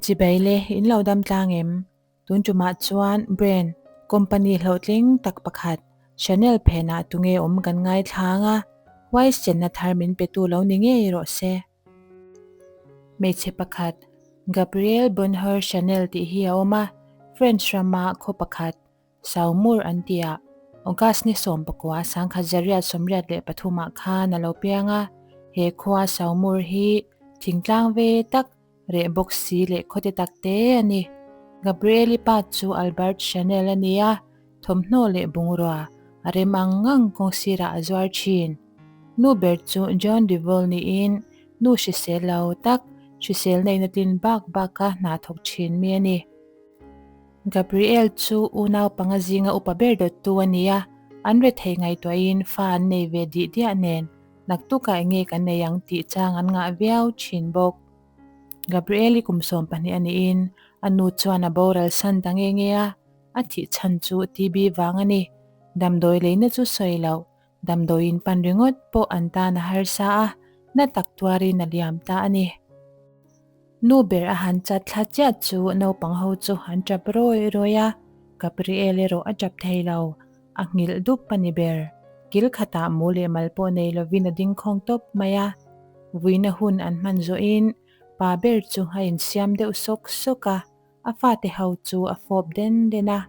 Chibai le, in lo dam tlang em? Tun tumah chuan brand, company hlawhtling tak pakhat, Chanel phenah tunge awm kan ngaithlang a, huaisen na thar min petu lo ni ngei rawh se. Hmeichhe pakhat, Gabrielle Bonheur Chanel tih hi a awm a, French rama khaw pakhat, Saumur an ti a, August ni 19 1983 ah khan a lo piang a, he khua Saumur hi thingtlang ve tak, reh bawk si leh khawte tak te a ni. Gabrielle-i pa chu Albert Chanel a ni a, thawmhnaw leh bungrua a rem ang ngang kawng sirah a zuar thin. Nu ber chu John Devol niin nu hrisel lo tak, hrisel neihna tlin bak baka hna thawk thin mi a ni. Gabriel chu unau panga zinga upa ber dawttu a ni a, an rethei ngaihtuahin fa an nei ve dih diah nen naktukah enge kan nei ang tih chang an ngah viau thin bawk. Gabriel-i kum 12 a niin a nu chuan a boral san ta nge nge a, a thih chhan chu TB vang a ni. Damdawi leina chu sawi loh, damdawiin pan ringawt pawh an tan a harsa a, na tak tuarin a liam ta a ni. Nu ber a han chat thla chiah chu naupang ho chu an tap rawi rawi a, Gabriel erawh a tap thei lo, a nghilh dup a ni ber. Kil khatah mu leh mal pawh nei lovin a ding khawng tawp mai a. Vuina hun an hman zawhin pa ber chu a insiam deuh sawk sawk a, a fate ho chu a fawp den den a,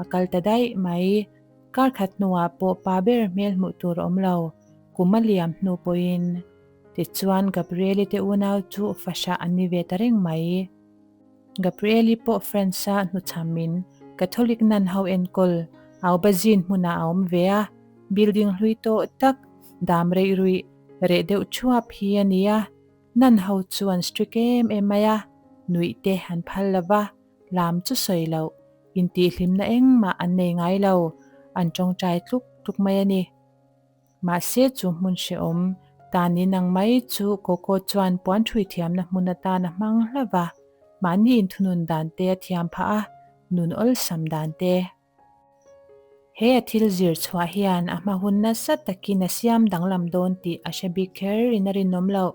a kal ta daih mai. Kar khat hnuah pawh pa ber hmel hmuh tur a awm lo, kum a liam hnu pawhin. Tichuan Gabrieli te unau chu fahrah an ni ve ta reng mai. Gabrieli pawh France-a hnuchhamin Catholic nun ho enkawl Aubazine hmunah a awm ve a, building hlui tawh tak, dam reih ruih, reh deuh thuap hi a ni a. Nun ho chu an strict em em mai a, nuih te an phal lo va, lam chu sawi loh, intihhlimna engmah an nei ngai lo, an tawngtai tluk tluk mai a ni. Mahse chu hmun hrehawm tan in ang mai chu Coco chuan puan thui thiamna hmun atan a hmang hlauh va, mahni inthunun dan te a thiam phah a, nun awlsam dan te. He a thil zir chhuah hian a hma hun nasa takin a siam danglam dawn tih a hre bik kher in a rinawm loh.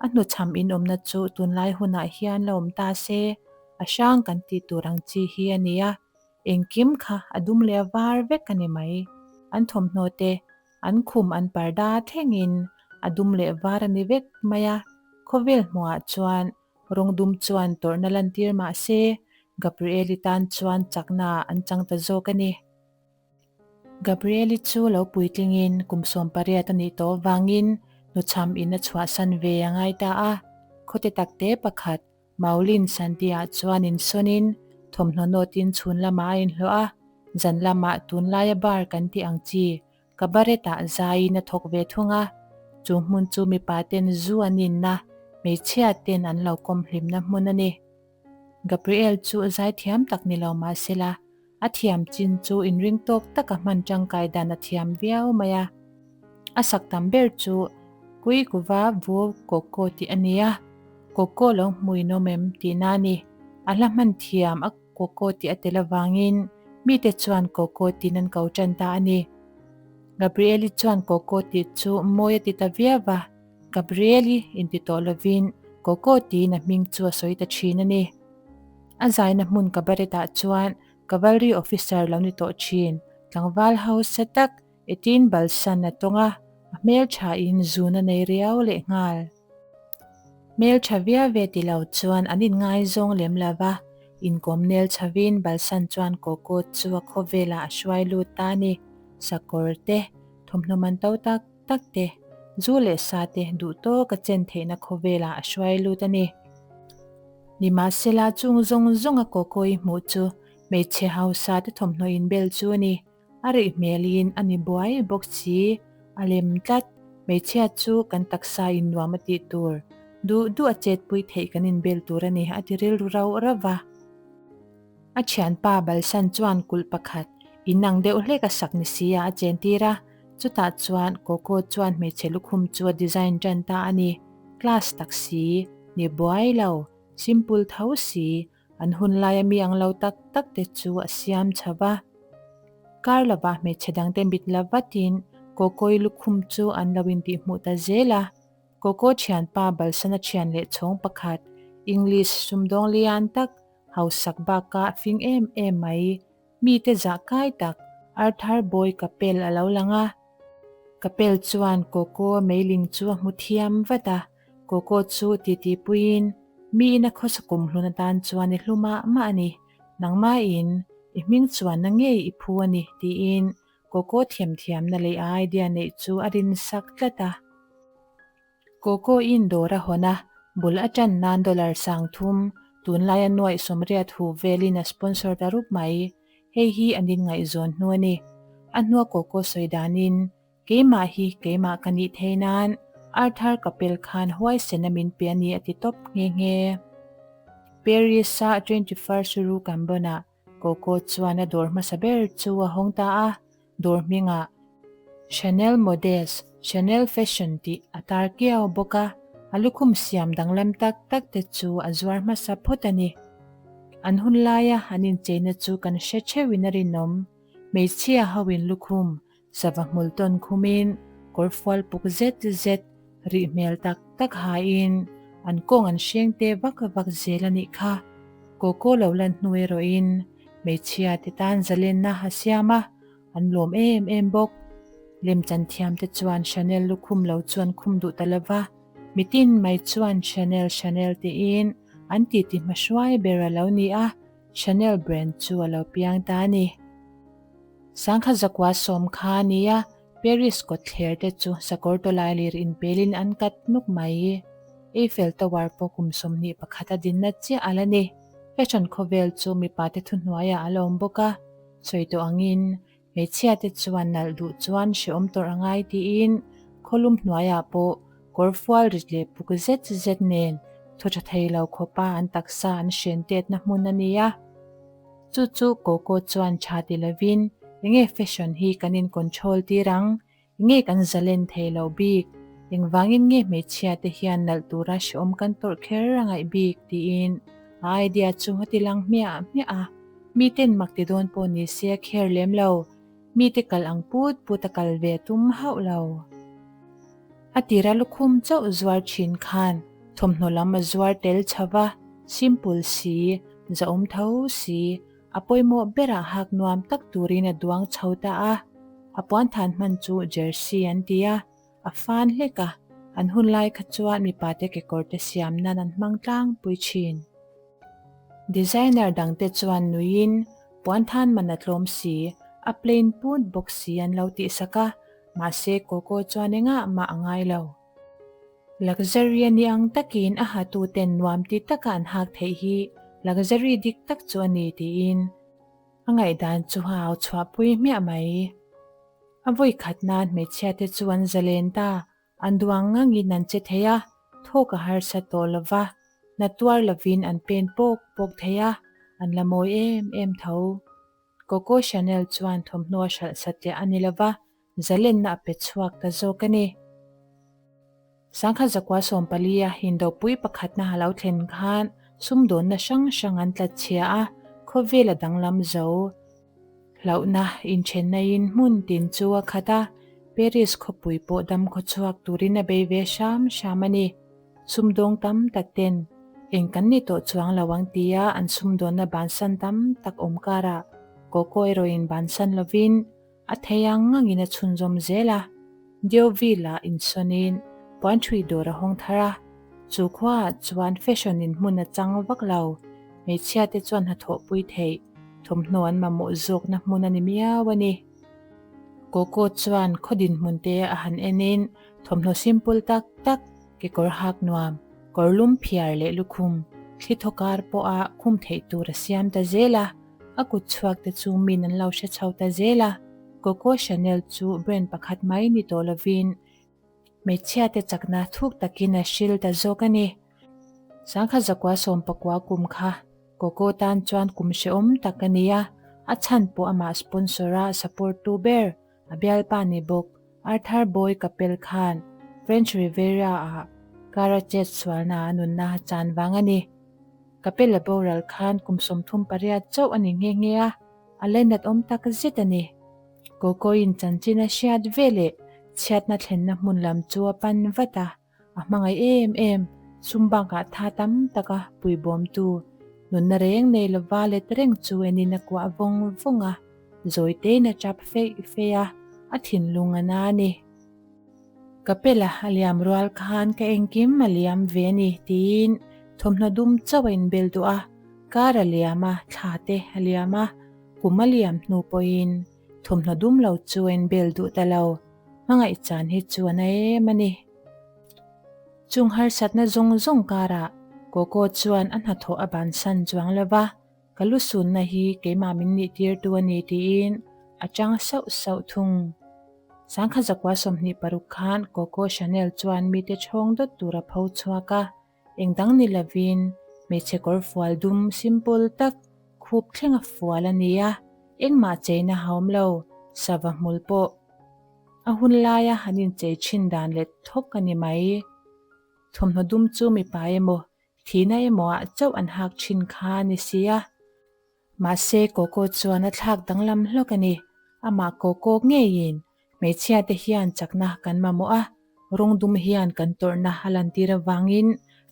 A hnuchham inawmna chu tunlai hunah hian la awm ta se, a hrang kan tih tur ang chi hi a ni a, Engkim kha a dum leh a var vek a ni mai. An thawmhnaw te, an khum an parda thlengin a dum leh var a ni vek mai a. Khawvel hmuhah chuan rawng dum chuan tawrhna lantir mah se, Gabrieli tan chuan chakna an chang ta zawk a ni. Gabrieli chu lo puitlingin kum 18 a nih tawh avangin hnuchham in a chhuahsan ve a ngai ta a. Khawte takte pakhat Maulin Santi-ah chuan insawnin thawmhnaw nawtin chhun lamah a inhlawh a, zan lamah tunlaia bar kan tih ang chi cabaret-ah zaiin a thawk ve thung a. Chu hmun chu mipa ten zu an inna, hmeichhia ten an lo kawm hlimna hmun a ni. Gabriel chu zaithiam tak ni lo mah sela, a thiam chin chu inring tawk taka hman tangkai dan a thiam viau mai a. A sak tam ber chu Kui kuva vu Koko tih a ni a, Koko lo hmuinawm em tihna a ni. A hla hman thiam a Koko tih a tel avangin mite chuan Koko tiin an ko tan ta a ni. Gabrieli chuan Koko tih chu mawi a ti ta viau va, Gabrieli inti tawh lovin Koko tiin a hming chu a sawi ta thin a ni. A zaina hmun cabaret-ah chuan Cavalry officer lo ni tawh thin tlangval hausa tak Etin balsan a tawng a, a hmelthain zun a nei riau leh nghal. Hmeltha viau ve ti lo chuan an inngaizawng lem lo va, inkawm nel chhovin balsan chuan Coco chu a khawvelah a hruai lut ta a ni. Sakawr te, thawmhnaw man to tak tak te, zu leh sa te duh tawk a chen theihna khawvelah a hruai lut a ni. Nimahsela chung zawng zawnga Coco-i hmuh chu hmeichhe hausa te thawmhnaw inbel chu a ni. A rih hmelin a ni buai bawk si, a lem tlat. Hmeichhia chu kan taksa in nuam a tih tur, duh duh a chetpui theih kan inbel tur a ni a ti rilru rauh rauh va. A thianpa Balsan chuan kulh pakhat in ang deuh hlek a sak ni si a a chentir a, chutah chuan Coco chuan hmeichhe lukhum chu a design tan ta a ni. Class tak si, ni buai lo, simple tho si, An hun laia mi ang lo tak tak te chu a siam chho va. Kar lovah hmeichhe dangte mit la vatin Kokoi lukhum chu an lo intihhmuh ta zel a. Koko thianpa Balsana thian leh chhawng pakhat English sumdawng lian tak, hausak baka fing em em mai, mite zah kai tak Arthur Boy Capel a lo lang a. Capel chuan Coco meiling chu a hmu thiam vat a, Coco chu titi puiin miin a khawsa kumhlun atan chuan i hlu mah mah a ni, nangmahin i hming chuanna ngei i phu a ni tiin Coco thiamthiamna leh a idea neih chu a rinsak tlat a. Coco in dawr a hawn a, bul a tan nan dollar 3000, tunlaia nuaih 80 hu velin a sponsor ta rup mai. Hei hi an inngaihzawn hnu a ni. A hnua Coco sawi danin, Keimah hi keimah ka nih thei nan Arthur Capel khan huaisen a min pe a ni a ti tawp nghe nghe. Paris-a 21st Rue Cambon-ah Coco chuan a dawr hmasa ber chu a hawng ta a, dawr hmingah Chanel Modes, Chanel Fashion tih a tar kiau bawk a, a lukhum siam danglam tak tak te chu a zuar hmasa phawt a ni. An hun laia an incheina chu kan hre theuhin a rinawm. Hmeichhia hoin lukhum Sava hmul tawn khumin kawr fual puk zet zet rih hmel tak tak hain an kawng an hreng te vak vak zel a nih kha. Coco lo lan hnu erawhin hmeichhia te tan zalenna a siam a, an lawm em em bawk. Lemchan thiam te chuan Chanel lukhum lo chu an khum duh ta lova, mitin mai chuan Chanel Chanel tiin an titi hmahruai ber a lo ni a, Chanel brand chu a lo piang ta a ni. Sangha zakua sawm kha a nia, Paris kawtthler te chu sakawr tawlailir inpelin an kat nuk mai. Eiffel Tower pawh kum 21 a dinna chiah a la ni. Fashion khawvel chu mipa te thuhnuaiah a la awm bawk a, sawi tawh angin hmeichhia te chuan nalh duh chuan hrehawm tawrh a ngai tiin khawlum hnuaiah pawh kawr fual rit leh puk zet zet nen thaw tha thei lo khawpa an taksa an hren tetna hmun a ni a. Chu chu Coco chuan tha ti lovin, Enge fashion hi kan in control tir ang? Enge kan zalen thei lo bik? Engvangin nge hmeichhia te hian nalh tura hrehawm kan tawrh kher a ngaih bik? tiin a idea chu a ti lang hmiah hmiah a. Miten mak ti dawn pawh ni se a kher lem lo. Mite kal ang put put a kal ve tum hauh lo. A tira lukhum chauh zuar thin khan thawmhnaw lam a zuar tel chho va, simple si, zahawm tho si, a pawimawh berah hak nuam tak turin a duang chho ta a. A puanthan hman chu jersey an ti a, a fan hlek a, an hun lai kha chuan mipate kekawrte siam nan an hmang tlangpui thin. Designer dangte chuan nuiin puanthan man a tlawm si, a plain put bawk si an lo tihsak a, mahse Coco chuan engah mah a ngai lo. Luxury a ni ang takin a hatuten nuam ti taka an hak theih hi luxury dik tak chu a ni tiin a ngaihdan chu a au chhuahpui hmiah mai. A vawi khat nan hmeichhiate chu an zalen ta, an duang ngangin an che thei a, thawk a harsa tawh lo va, na tuar lovin an pen pawk pawk thei a, an la mawi em em tho. Coco Chanel chuan thawmhnaw a hralh satliah a ni lo va, zalenna a pe chhuak ta zawk a ni. Sangha zakua 14 a indopui pakhatna a lo thlen khan sumdawnna hrang hrang an tlat chhia a, khawvel a danglam zo. Hlauhna inthennain hmun tin chu a khat a, Paris khawpui pawh dam khawchhuak turin a bei ve hram hram a ni. Sumdawng tam tak ten eng kan ni tawh chuang lo ang tia an sumdawnna bansan tam tak awm karah Coco erawhin bansan lovin A thei ang angin a chhunzawm zel a, Deauville-ah insawnin puanthui dawr a hawng thar a, chu khuaah chuan fashion in hmun a chang vak lo, hmeichhiate chuan hnathawhpui theih thawmhnaw an mamawh zawkna hmun a ni miau a ni. Coco chuan khaw dinhmun te a han enin thawmhnaw simple tak tak, kekawr hak nuam, kawr lum phiar leh lukhum, thli thaw kar pawha khum theih tur a siam ta zel a. A kut chhuak te chu min an lo hre chho ta zel a, Coco Chanel chu brand pakhat mai ni tawh lovin hmeichhia te chakna thuk takin a hril ta zawk a ni. Sangha zakua 19 kum kha Coco tan chuan kum hrehawm tak a ni a, a chhan pawh amah sponsor a support tu ber a bialpa ni bawk Arthur Boy Capel khan French Riviera ah car a chet sualna a nunna a chan vang a ni. Capel a boral khan kum 38 chauh a ni nghe nghe a, a lainat awm tak zet a ni. Coco-in chanchin a hriat ve leh chhiatna thlenna hmun lam chu a pan vat a, a hmangaih em em. Sum bakah tha tam taka puibawmtu nunna reng nei lova let reng chu enin a kuah vawng vawng a, zawi tein a tap feih feih a, a thinlung a na a ni. Ka pela a liam rual khan ka engkim a liam ve a ni tiin thawmhnaw dum chauh a inbel duh a, kar a liam a, thla te a liam a, kum a liam hnu pawhin thawmhnaw dum lo chu a inbel duh ta lo, hmangaih chan hi chu a na em a ni. Chung harsatna zawng zawng karah Coco chuan a hnathawh a bansan chuang lo va, Ka lu sunna hi keimah min nih tirtu a ni tiin a chang sauh sauh thung. Sangkhat zakua 26 khan Coco Chanel chuan mite chhawng dawt tur a pho chhuak a, eng dang ni lovin hmeichhe kawr fual dum simple tak khup thleng a fual a ni a, engmah cheina a awm lo, sava hmul pawh a hun laia an inchei thin dan let thawk a ni mai. Thawmhnaw dum chu mipa emaw Thihna emaw ah chauh an hak thin kha a ni si a. Mahse Coco chuan a thlak danglam hlawk a ni. Amah Coco ngeiin hmeichhia te hian chakna kan mamawh a, rawng dum hian kan tawrhna a lantir avangin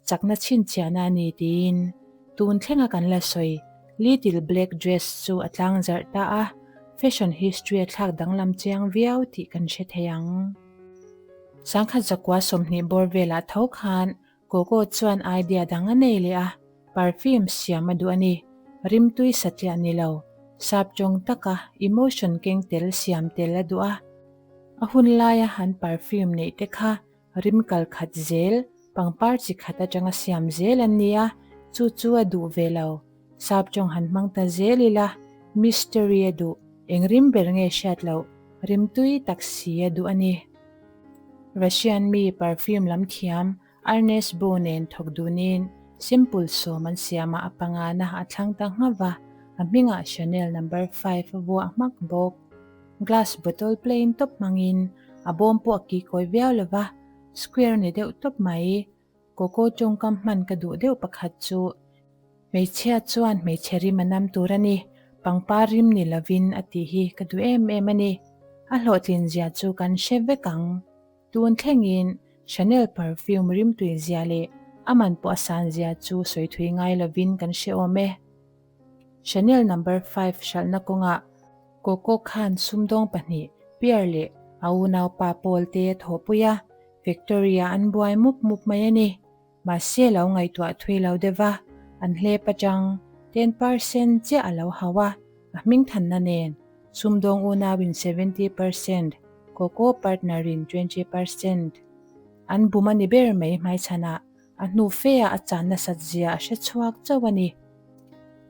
chakna chhinchhiahna a ni tiin tun thlenga kan la sawi Little Black Dress chu a tlang zarh ta a, fashion history a thlak danglam chiang viau tih kan hre thei ang. Sangkhat zakua 20 bawr velah tho khan Coco chuan idea dang a nei leh a, perfume siam a duh a ni. Rimtui satliah ni lo, sap tawng taka emotion keng tel siam tel a duh a. A hun laia an perfume neih te kha rim kal khat zel, pangpar chi khat atanga siam zel an ni a, chu chu a duh ve lo. Sap tawng han hmang ta zel ila, mystery a duh, eng rim ber nge hriat loh, rimtui tak si a duh a ni. Russian mi perfume lam thiam Ernest Beau nen thawk dunin simple sawm an siam a, a pangana a thlang ta nghauh va, a hmingah Chanel number 5 a vuah hmak bawk. Glass bottle plain tawp hmangin a bawm pawh a kikawi viau lo va, square ni deuh tawp mai. Coco tawngkam hman ka duh deuh pakhat chu hmeichhia chuan hmeichhe rim a nam tur a ni, pangpar rim ni lovin a tih hi ka duh em em a ni. A hlawhtlin zia chu kan hre vek ang. Tun thlengin Chanel perfume rimtui zia leh a man pawh a san zia chu sawi thui ngai lovin kan hre awm e. Chanel number 5 hralhna kawngah Coco khan sumdawng pahnih Pierre leh a unaupa Paul te a thawhpui a, Victoria an buai mup mup mai a ni. Mahse lo ngaihtuah thui lo deuh va, an hlep atang 10% chiah a lo hau a, a hmingthanna nen sumdawng unauin 70%, Coco partner-in 20%. An bum a ni ber mai hmaichhanah a hnu feah a chan nasat zia a hre chhuak chauh a ni.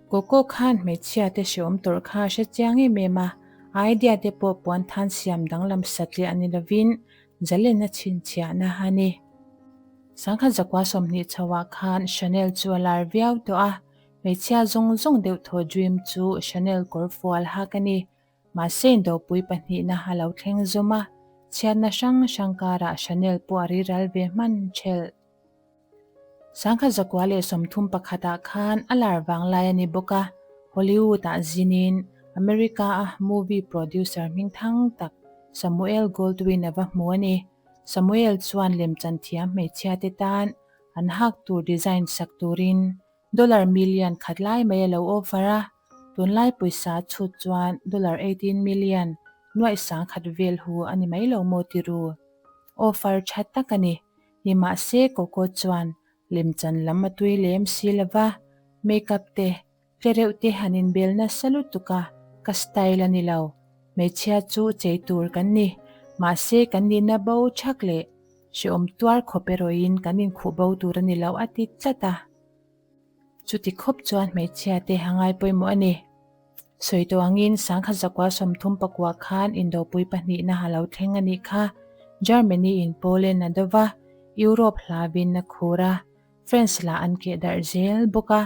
Coco khan hmeichhia te hreawm tawrh kha a hre chiang em em a, a idea te pawh puan than siam danglam satliah ni lovin Zalena chhinchhiahna a ni. Sangkhat zakua 20 chhoah khan Chanel chu a lar viau tawh a, hmeichhia zawng zawng deuh thaw dream chu Chanel kawr fual hak a ni. Mahse indopui pahnihna a lo thleng zawm a, chhiatna hrang hrang karah Chanel pawh a riral ve hman thelh. Sangkhat zakua leh 31 ah khan a lar vang lai a ni bawk a, Hollywood ah zinin America a movie producer hmingthang tak Samuel Goldwyn a va hmu a ni. Samuel chuan lemchan thiam hmeichhia te tan an hak tur design sak turin dollar million khat lai mai a lo offer a, tunlai pawisa chhut chuan dollar 18 million nuaih 10,000 vel hu a ni mai lo maw ti ru. Offer tha tak a ni. Nimahse Coco chuan lemchan lam a tui lem si lova, makeup te, tlereuh te han inbel nasa lutuk a, ka style a ni lo. Hmeichhia chu chei tur kan ni, mahse kan nihna bo thak leh hrehawm tuar khawp erawhin kan inkhuh bo tur a ni lo a ti tlat a. Chuti khawp chuan hmeichhia te a ngai pawimawh a ni. Sawi tawh angin sangkhat zakua 39 khan indopui pahnihna a lo thleng a nih kha. Germany in Poland a do va, Europe hlauin a khur a, France lah an keh darh zel bawk a.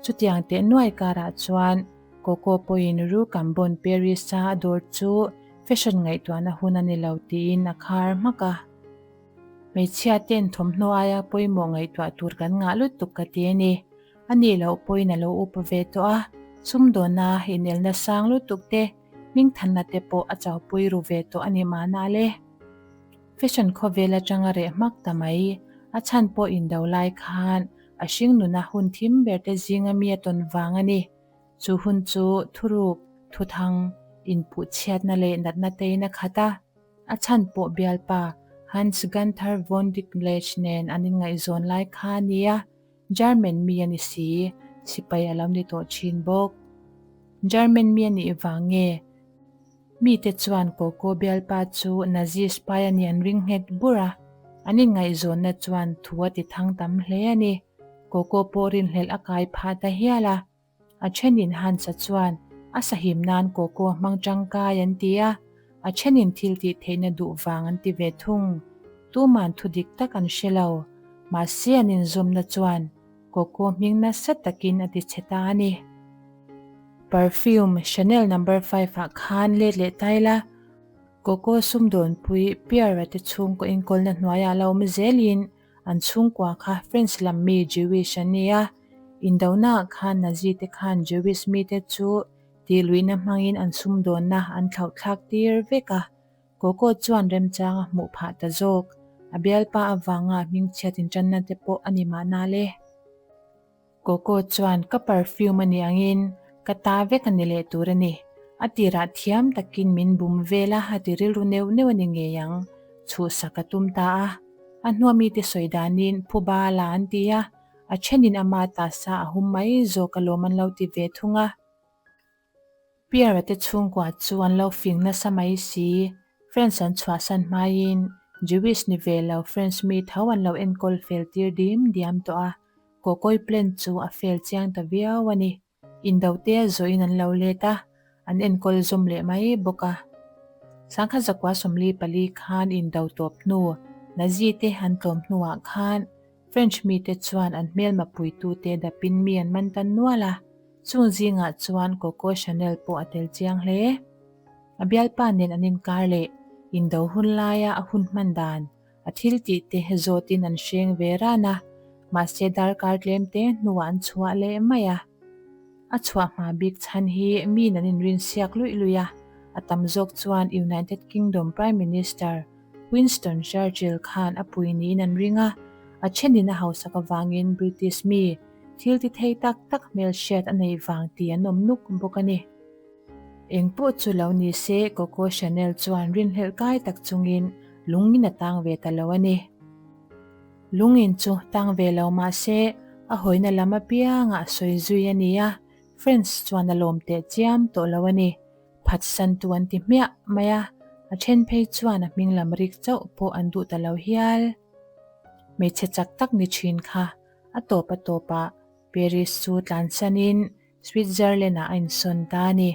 Chutiang teh nuai karah chuan Coco pawhin Rue Cambon Paris-a a dawr chu fashion ngaihtuahna hun a ni lo tiin a khar hmak a. Hmeichhia ten thawmhnaw aia pawimawh ngaihtuah tur kan ngah lutuk ka ti a ni. A nih loh pawhin a lo upa ve tawh a, sumdawna inelna sang lutuk te, hmingthanna te pawh a chaupui ru ve tawh a ni mahna le. Fashion khawvel atanga reh hmak ta mai. A chhan pawh indo lai khan a hringnuna hun thim ber te zinga mi a tawn vang a ni. Chu hun chu thuruk, thuthang, inpuhchhiatna leh natna tein a khat a. A chhan pawh bialpa Hans Gunther von Dincklage nen an inngaihzawn lai kha a ni a. German mi a ni si, sipai a lo ni tawh thin bawk. German mi a nih vang nge? Mite chuan Coco bialpa chu Nazi spy a nih an ring nghet bur a, an inngaihzawnna chuan thu a ti thang tam hle a ni. Coco pawh rinhlelh a kai phah ta hial a. A thenin Hans-a chuan a sahim nan Coco a hmang tangkai an ti a, a thenin thil tih theihna duh vang an ti ve thung. Tuman thu dik tak an hre lo. Mahse an inzawmna chuan Coco hming nasa takin a ti chhe ta a ni. Perfume Chanel number 5 ah khan let leh tai la, Coco sumdawnpui Pierre-a te chhungkaw inkawlna hnuaiah lo awm zelin an chhungkua kha French lam mi Jewish an ni a, indonaah khan Nazi te khan Jewish mite chu tihluihna hmangin an sumdawnna an thlauhthlak tir vek a. Coco chuan remchang a hmuh phah ta zawk. A bialpa avanga hmingchhiat intanna te pawh a ni mahna le. Coco chuan ka perfume a nih angin ka ta vek a ni leh tur a ni. A tirah thiam takin min bum vel a, a ti rilru neuh neuh a ni ngei ang. Chhuhsak a tum ta a. A hnua mite sawi danin phuba la an ti a, a thenin ama tasa a hum mai zawk alawm an lo ti ve thung a. Pierre-a te chhungkua chu an lo fing nasa mai si. French an chhuahsan hmaiin Jewish ni ve lo French mi tho an lo enkawl fel tir dim diam tawh a, Cocoy plan chu a fel chiang ta viau a ni. Indo te zawhin an lo let a, an enkawl zawm leh mai bawk a. Sangkhat zakua 44 khan indo tawp hnu, Nazi te an tlawm hnuah khan French mite chuan an hmelma puitute dapin mi an man tan nual a. Chung zingah chuan Coco Chanel pawh a tel chiang hle. A bialpa nen an inkar leh indo hun laia a hun hman dan, a thil tih te zawtin an hreng ve ran a, mahse darkar tlem te hnuah an chhuah leh mai a. A chhuah hma bik chhan hi miin an inrinsiak luih luih a, a tam zawk chuan United Kingdom Prime Minister Winston Churchill khan a pui niin an ring a, a thenin a hausak avangin British mi Thil ti thei tak tak hmelhriat a neih vang tih an awm nuk bawk a ni. Eng pawh chu lo ni se Coco Chanel chuan rinhlelh kai tak chungin lungin a tang ve ta lo a ni. Lungin chu tang ve lo mah se a hawina lam apiangah sawi zui a ni a, French chuan a lawm teh chiam tawh lo a ni. Phatsantu an ti hmiah mai a, a then phei chuan a hming lam rik chauh pawh an duh ta lo hial. Hmeichhe chak tak ni thin kha A tawp a tawpah Paris chu tlansanin Switzerland-ah a insawn ta a ni.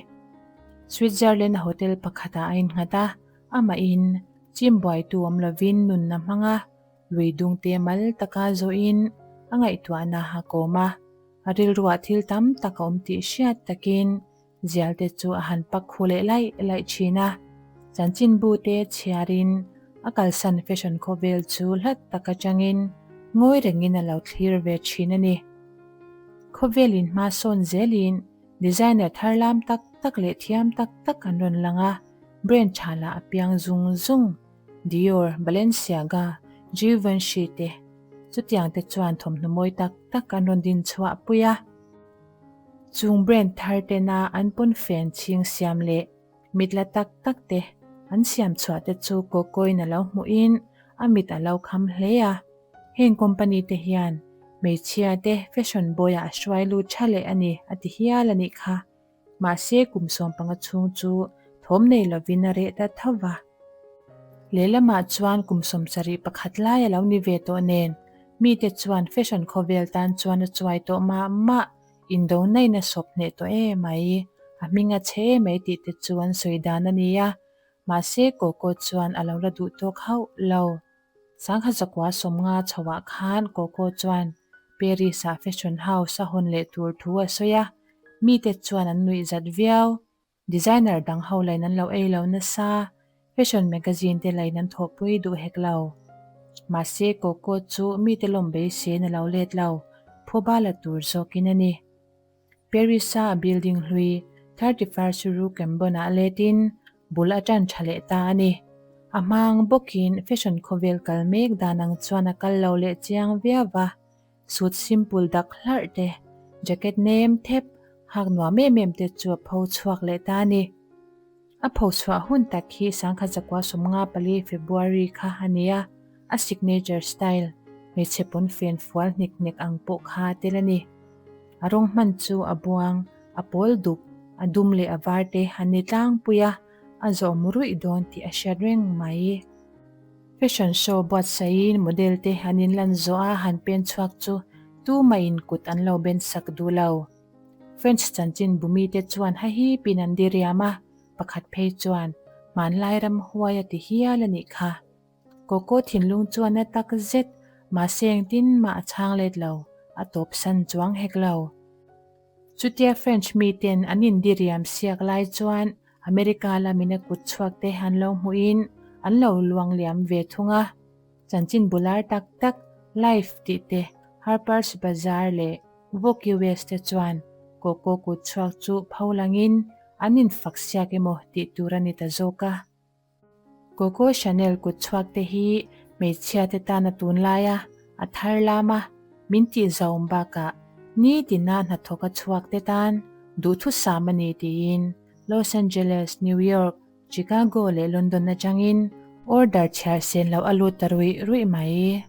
Switzerland-a hotel pakhatah a innghat a, amahin chim buaitu awm lovin nunna hmanga lui dungte mal taka zawhin a ngaihtuahna a kawm a. A rilruah thil tam tak a awm tih hriat takin Zialte chu a han pak khu leh laih laih thin a, chanchinbu te chhiarin a kalsan fashion khawvel chu hlat tak atangin ngawi rengin a lo thlir ve thin a ni. Khawvelin hma sawn zelin designer thar lam tak tak leh thiam tak tak an rawn lang a, brand tha lah a piang zung zung, Dior, Balenciaga, Givenchy te chutiang te chuan thawmhnaw mawi tak tak an rawn din chhuah pui a. Chung brand thar tena an pawnfen chhing siam leh mit la tak tak te an siam chhuah te chu Cocoin a lo hmuhin a mit a lo kham hle a. Heng company te hian hmeichhia te fashion boy ah a hruai lut tha leh a ni a ti hial a nih kha. Mahse kum 15 chhung chu thawm nei lovin a reh ta tho va. Lehlamah chuan kum 71 lai a lo ni ve tawh nen Mite chuan fashion khawvel tan chuan a chuai tawh mah mah, indo nain a sawp hneh tawh e mai, a hming a chhe e mai tih te chu an sawi dan a ni a, mahse Coco chuan a lo la duh tawk hauh lo. 1950 chhoah khan Coco chuan Paris-ah fashion house a hawn leh tur thu a sawi a, mite chuan an nuih zat viau. Designer dang ho lain an lo ei lo nasa, fashion magazine te lain an thawhpui duh hek lo. Mahse Coco chu mite lawm beiseiin a lo let lo, phuba la tur zawkin a ni. Paris-a a building hlui 31 Rue Cambon-ah letin bul a tan tha leh ta a ni. A hmang bawkin fashion khawvel kal mek dan ang chuan a kal lo leh chiang viau va, suit simple dak hlarh te, jacket nem thep, hak nuam em em te chu a pho chhuak leh ta a ni. A pho chhuah hun tak hi sangkhat zakua 54 February kha a ni a, a signature style, hmeichhe pawn fen fual hnik hnek ang pawh kha tel a ni. A rawng hman chu a buang, a pawl dup, a dum leh a var te an ni tlangpui a, a zawm ruih dawn tih a hriat reng mai. Fashion show buatsaihin model te an inlan zawh a han pen chhuak chu tumahin kut an lo ben sak duh lo. French chanchin bumite chuan hahipin an diriam a, pakhat phei chuan hmanlai ramhuai a ti hial a nih kha. Coco thinlung chuan a tak zet, mahse engtin mah a chhang let lo, a tawp san chuang hek lo. Chutia French miten an indiriam siak lai chuan America lamin a kut chhuak te an lo hmuhin an lo luang liam ve thung a. Chanchin bular tak tak Life tih te, Harper's Bazaar leh Vogue US te chuan Coco kut chhuak chu pho langin an infak siak emaw tih tur a ni ta zawk a. Coco Chanel kut chhuak te hi hmeichhia te tan a tunlai a, a thar lam a, min tih zaum bakah nitina hnathawk a chhuak te tan duhthusam a ni tiin Los Angeles, New York, Chicago leh London atangin order chhiar sen loh a lut ta ruih ruih mai.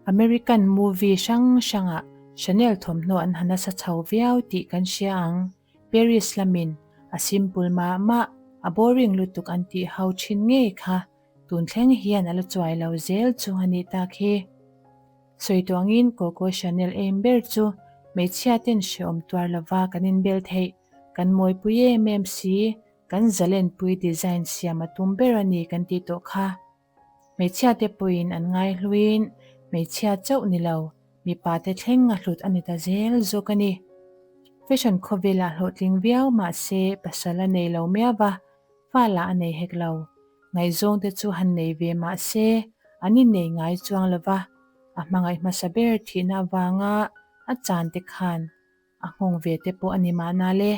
American movie hrang hrangah Chanel thawmhnaw an ha nasa chho viau tih kan hria ang. Paris lamin a simple mah mah, a boring lutuk an tih ho thin ngei kha tun thleng hian a la chuai lo zel chu a nih tak hi. Sawi tuangin Coco Chanel aim ber chu hmeichhia ten hreawm tuar lova kan inbel theih, kan mawipui em em si, kan zalenpui design siam a tum ber a ni kan tih tawh kha. Hmeichhia te pawhin an ngaihluin hmeichhia chauh ni lo, mipa te thleng a hlut a ni ta zel zawk a ni. Fashion khawvelah hlawhtling viau mah se pasal a nei lo miau va, fa lah a nei hek lo. Ngaihzawng te chu han nei ve mah se an innei ngai chuang lo va, a hmangaih hmasa ber thihna avanga a chan te khan a nghawng ve te pawh a ni mahna le.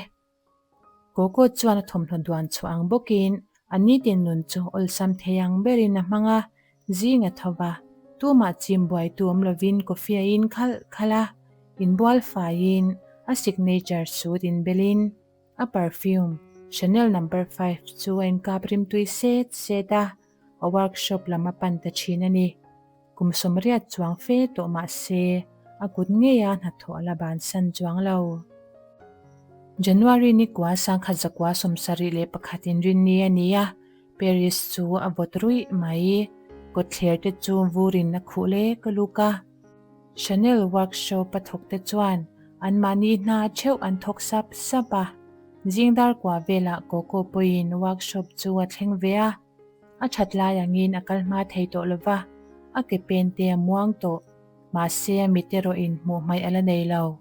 Coco chuan a thawmhnaw duan chhuah ang bawkin a nitin nun chu awlsam thei ang berin a hmang a, zing a tho va, tumah chim buaitu awm lovin coffee a in khalh khalh a, inbual faiin a signature suit inbelin a perfume Chanel number five chu a inkap rimtui set set a, a workshop lam a pan ta thin a ni. Kum 80 chuang fe tawh mah se, a kut ngeia hnathawh a la bansan chuang lo. January ni kua 1971 inrinni a ni a, Paris chu a vawt ruih mai. Kawtthler te chu vurin a khuh lek luk a. Chanel workshop a thawk te chuan anmahni hna theuh an thawk sap sap a. Zingdar kua velah Coco pawhin workshop chu a thleng ve a. A that lai angin a kal hma thei tawh lo va, a ke pen te a muang tawh. Mahse a mit erawhin hmuh hmaih a la nei lo.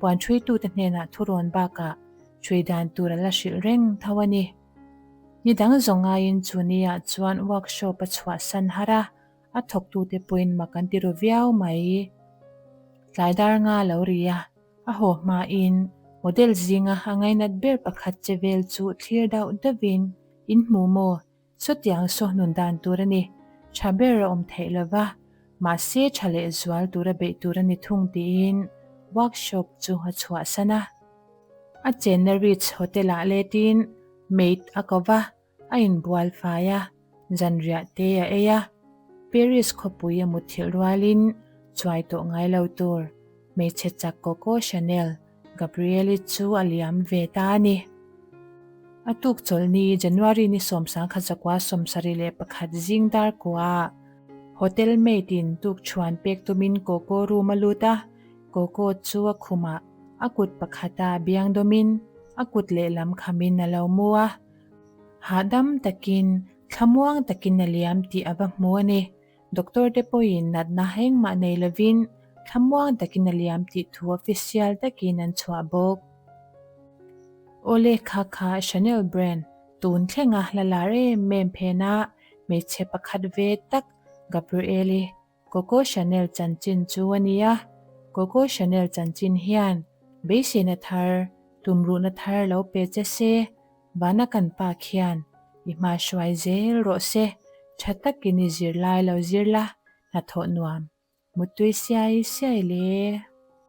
Puan ṭhuitute hnenah thurawn bakah ṭhui dan tur a la hrilh reng tho a ni. Ni dang zawng ngaiin chu niah chuan workshop a chhuahsan har a, a thawktute pawhin mak an ti ru viau mai. Tlai dar nga lo ri a, A haw hmain model zinga a ngainat ber pakhat che vel chu thlir dauh dauhin, In hmu maw? Sawtiang saw hnun dan tur a ni. Tha ber a awm theih lo va, mahse tha leh zual tura beih tur a ni thung tiin workshop chu a chhuahsan a. A chenna Ritz Hotel-ah letin maid a ko va, A inbual fai a, zanriah te a ei a, Paris khawpui a mutthilh rualin chuai tawh ngai lo tur hmeichhe chak Coco Chanel Gabrielle-i chu a liam ve ta a ni. A tuk chawlhni January ni 1971 zing dar kuaah hotel maid in tukchhuan pek tumin Coco room a lut a, Coco chu a khumah a kut pakhata biang dawmin a kut lehlam khamin a lo mu a. Hahdam takin, thlamuang takin a liam tih a va hmu a ni. Doctor te pawhin natna engmah nei lovin thlamuang takin a liam tih thu official takin an chhuah bawk. Awle kha kha Chanel brand tun thlenga la lar em em phena hmeichhe pakhat ve tak Gabrielle Coco Chanel chanchin chu a ni a, Coco Chanel chanchin hian beiseina thar, tumruhna thar lo pe che se, vana kan pa khian. I hma hruai zel rawh se, tha takin i zir lai lo zir la, hnathawh nuam. Muttui siai siai le.